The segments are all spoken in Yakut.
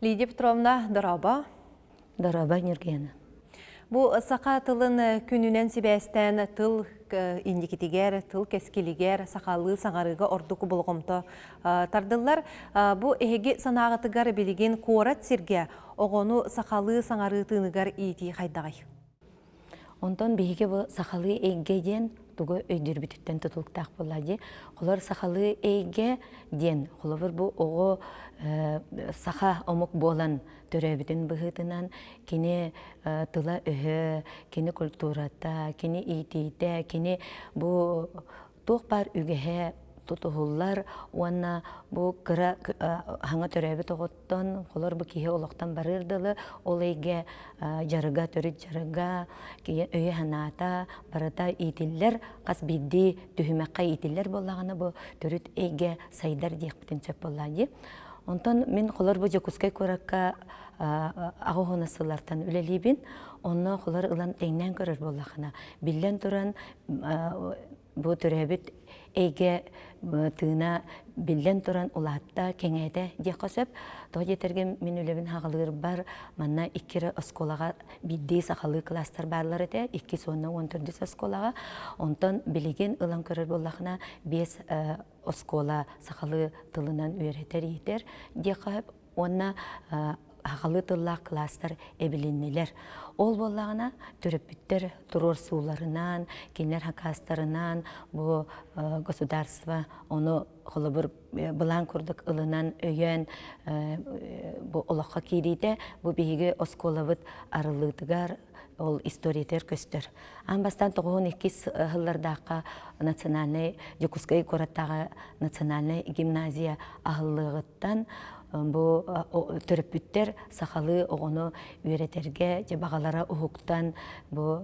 Лидия Петровна, дорообо. Дорообо, Нюргена. Бу саха тылын күнүнэн сибээстээн тыл инникитигэр, тыл кэскилигэр, сахалыы саҥарыыга ордук болҕомто тардыллар. Бу эһиги санааҕытыгар билигин куорат сиргэ оҕону сахалыы саҥарыы тыыныгар иитии хайдаҕый? Онтон биһиги бу сахалыы эйгэ диэн тугу өйдүүрбүтүттэн тутулуктаах буолла дии. Холор сахалыы эйгэ диэн, холобур бу оҕо саха омук буолан төрөөбүтүн быһыытынан кини тыла-өһө, кини культурата, кини иитиитэ, кини бу туох баар үгэһэ тутуһуллар уонна бу кыра хаҥа төрөөбүт оҕоттон холор бу киһи олохтон барыар дылы ол эйгэ дьарыга төрүт дьарыга өйө-санаата барыта иитиллэр хас биирдии түһүмэххэ иитиллэр буоллаҕына бу төрүт эйгэ сайдар диэхпитин сөп буоллаа дии. Онтон мин холор бу Дьокуускай куоракка аҕа уһуна сыллартан үлэлиибин. Онно холор ылан тэҥнээн көрөр буоллахына, биллэн туран бу төрөөбүт эйгэ тыына биллэн туран улаатта, кэҥээтэ диэххэ сөп. Тоҕо диэтэргэ мин үлэбин хаҕалыырбар манна икки эрэ оскуолаҕа биирдии сахалыы кылаастар бааллар этэ, иккис уонна уон төрдүс оскуолаҕа. Онтон билигин ылан көрөр буоллахына биэс оскуола сахалыы тылынан үөрэтэр-иитэр диэххэ сөп уонна сахалыы тыллаах кылаастар эбилиннилэр. Ол буоллаҕына төрөппүттэр туруорсууларынан, кинилэр хакаастарынан бу государство ону холобур былаан курдук ылынан өйөөн бу олоххо киириитэ бу биһиги оскуолабыт арыллыытыгар ол историятыгар көстөр. Аан бастаан тоҕуһун иккис сыллардаахха национальнай Дьокуускай куораттааҕы национальнай гимназия аһыллыаҕыттан бу төрөппүттэр сахалыы оҕону үөрэтэргэ дьэ баҕалара уһуктан бу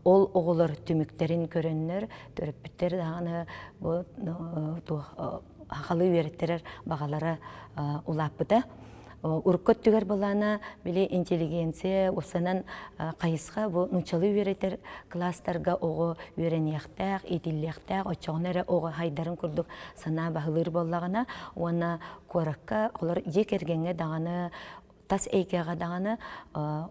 ол оҕолор түмүктэрин көрөннөр төрөппүттэр даҕаны бу туох сахалыы үөрэттэрэр баҕалара улааппыта. Урукку өттүгэр былаана били интеллигенция уопсанан хайысха бу нууччалыы үөрэтэр класстарга оҕо үөрэниэхтээх, иитиллиэхтээх, оччоҕуна эрэ оҕо хайдарын курдук санаа баһылыыр буоллаҕына уонна куоракка олор дьиэ кэргэҥҥэ даҕаны тас эйгэҕэ даҕаны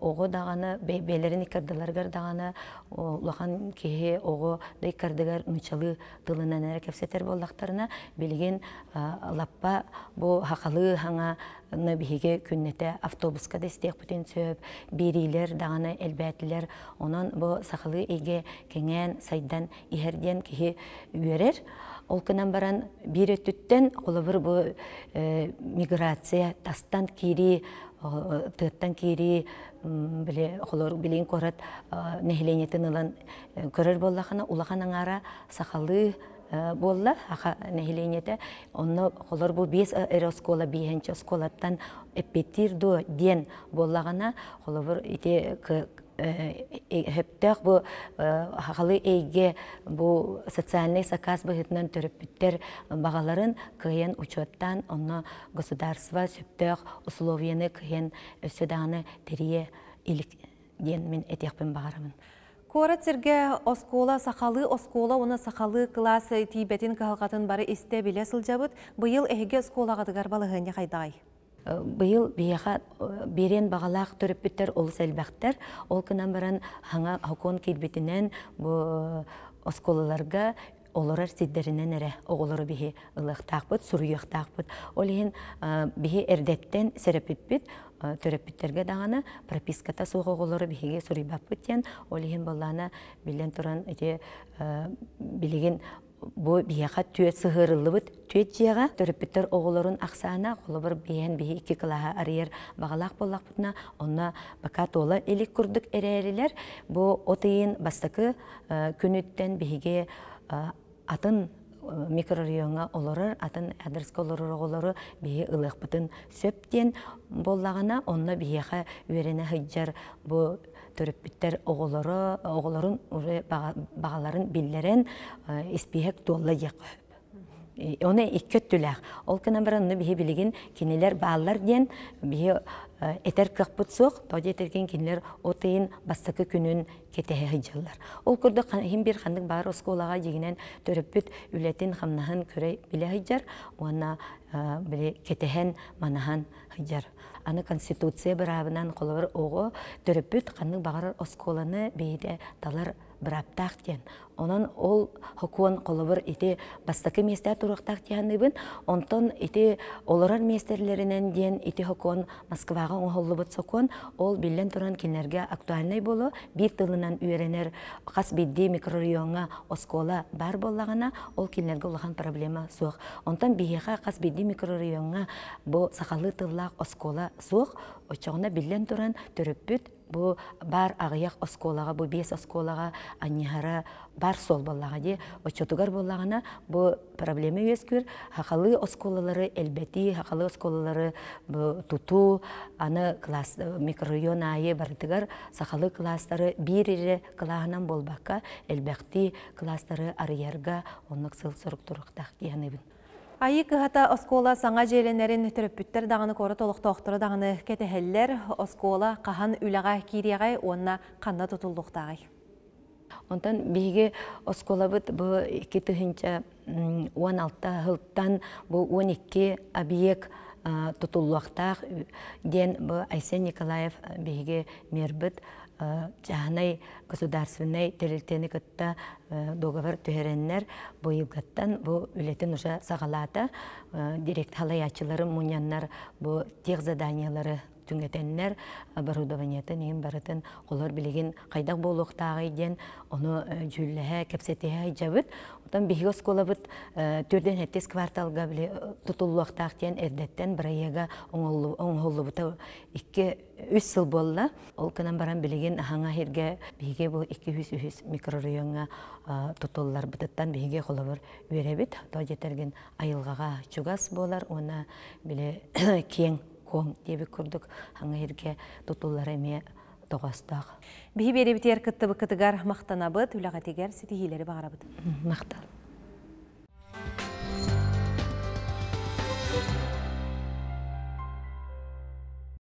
оҕо даҕаны бэйэлэрин иккардыларыгар даҕаны улахан киһи оҕо да иккардыгар нууччалыы тылынан эрэ кэпсэтэр буоллахтарына билигин лаппа бу хахалыы хаҥа биһиги күннэтэ автобуска да истиэхпитин сөп биэриилэр даҕаны элбээтилэр онон бу сахалыы эйгэ кэҥээн сайдан иһэр диэн киһи үөрэр ол гынан баран биир өттүттэн холобур бу миграция тастан киирии тыаттан киирии били холор билигин куорат нэһилиэнньэтин ылан көрөр буоллахына улахан аҥаара сахалыы буолла аха нэһилиэнньэтэ онно холор бу биэс эрэ оскуола биэһэнчи оскуолаттан эппиэттиир дуо диэн буоллаҕына холобур ити сөптөөх бу сахалыы эйгэ бу социальнай сакаас быһыытынан төрөппүттэр баҕаларын кыайан учуоттаан онно государство сөптөөх условияны кыайан өссө даҕаны тэрийэ илик диэн мин этиэхпин баҕарабын. Куорат сиргэ оскуола сахалыы оскуола уонна сахалыы кылаас тиийбэтин кыһалҕатын бары истэ-билэ сылдьабыт. Быйыл эһиги оскуолаҕытыгар балаһыанньа хайдаҕый? Быйыл биһиэхэ биэриэн баҕалаах төрөппүттэр олус элбэхтэр. Ол гынан баран хаҥа сокуон киирбитинэн бу оскуолаларга олорор сирдэринэн эрэ оҕолору биһи ылыахтаахпыт, суруйуохтаахпыт. Ол иһин биһи эрдэттэн сэрэппиппит, төрөппүттэргэ даҕаны прописката суох оҕолору биһиги суруйбаппыт диэн. Ол иһин буоллаана биллэн туран ити билигин бу биһиэхэ түөт сыһыарыллыбыт түөт дьиэҕэ төрөппүттэр оҕолорун ахсаана холобур биһэн биһи икки кылааһы арыйар баҕалаах буоллахпытына онно пока туола илик курдук эрээрилэр бу от ыйын бастакы күнүттэн биһиги атын микрорайоҥҥа олорор атын адреска олорор оҕолору биһи ылыахпытын сөп диэн буоллаҕына онно биһиэхэ үөрэнэ сылдьар бу төрөппүттэр оҕолоро оҕолорун уже баҕаларын биллэрэн испииһэк туолла диэххэ сөп. Оны икки өттүлээх. Ол гынан баран ону биһи билигин кинилэр бааллар диэн биһи этэр кыахпыт суох. Тоҕо диэтэргин кинилэр от ыйын бастакы күнүн кэтэһэ сылдьаллар. Ол курдук иһин биир ханнык баар оскуолаҕа дьиҥинэн төрөппүт үлэтин-хамнаһын көрө билэ сылдьар уонна били кэтэһэн, манаһан сылдьар. Аны Конституция быраабынан холобур оҕо төрөппүт ханнык баҕарар оскуоланы бэйэтэ талар бырааптаах диэн. Онон ол хокуон холобур ити бастакы миэстэ туруохтаах диэханыыбын. Онтон ити олорор миэстэлэринэн диэн ити хокуон Москваҕа оҥоһуллубут сокуон, ол биллэн туран кинилэргэ актуальнай буолуо. Биир тылынан үөрэнэр хас биирдии микрорайоҥҥа оскуола баар буоллаҕына, ол кинилэргэ улахан проблема суох. Онтон биһиэхэ хас биирдии микрорайоҥҥа бу сахалыы тыллаах оскуола суох. Оччоҕуна биллэн туран төрөппүт бу баар аҕыйах оскуолаҕа, бу биэс оскуолаҕа анньыһара бар суол буоллаҕа дии. Оччотугар буоллаҕына бу проблема үөскүүр. Хахалыы оскуолалары элбэтии, хахалыы оскуолалары тутуу, аны класс микрорайон аайы барытыгар сахалыы кылаастары биир эрэ кылааһынан буолбакка, элбэхтии кылаастары арыйарга оннук сыл-сорук туруохтаах дии саныыбын. Айыы кыһата оскуола саҥа дьиэлэнэрин төрөппүттэр даҕаны куорат олохтоохторо даҕаны кэтэһэллэр. Оскуола хаһан үлэҕэ киириэҕэй уонна ханна тутуллуохтааҕый? Онтон биһиги оскуолабыт бу 2016 сылтан бу 12 объект тутуллуохтаах диэн бу Айсен Николаев биһиги мэрбит чааһынай государственнай тэрилтэни кытта договор түһэрэннэр бу ыйгаттан бу үлэтин уже саҕалаата. Директ халайааччылары мунньаннар бу тех заданиялары түҥэтэннэр оборудованиетын иһин барытын олор билигин хайдах буолуохтааҕый диэн ону дьүүллэһэ кэпсэтиһэ сылдьабыт. Оттон биһиги оскуолабыт төрдүн сэттис кварталга били тутуллуохтаах диэн эрдэттэн бырайыага оҥоһуллубута икки үс сыл буолла. Ол гынан баран билигин аһаҥа сиргэ биһиги бу 203 микрорайоҥҥа тутулларбытыттан биһиги холобур үөрэбит. Тоҕо диэтэргин айылҕаҕа чугас буолар уонна били киэҥ куоҥ диэбит курдук хаҥа сиргэ тутуллара эмиэ тоҕоостоох. Биһи биэрэбитигэр кыттыбыккытыгар махтанабыт, үлэҕитигэр ситиһиилэри баҕарабыт. Махтал.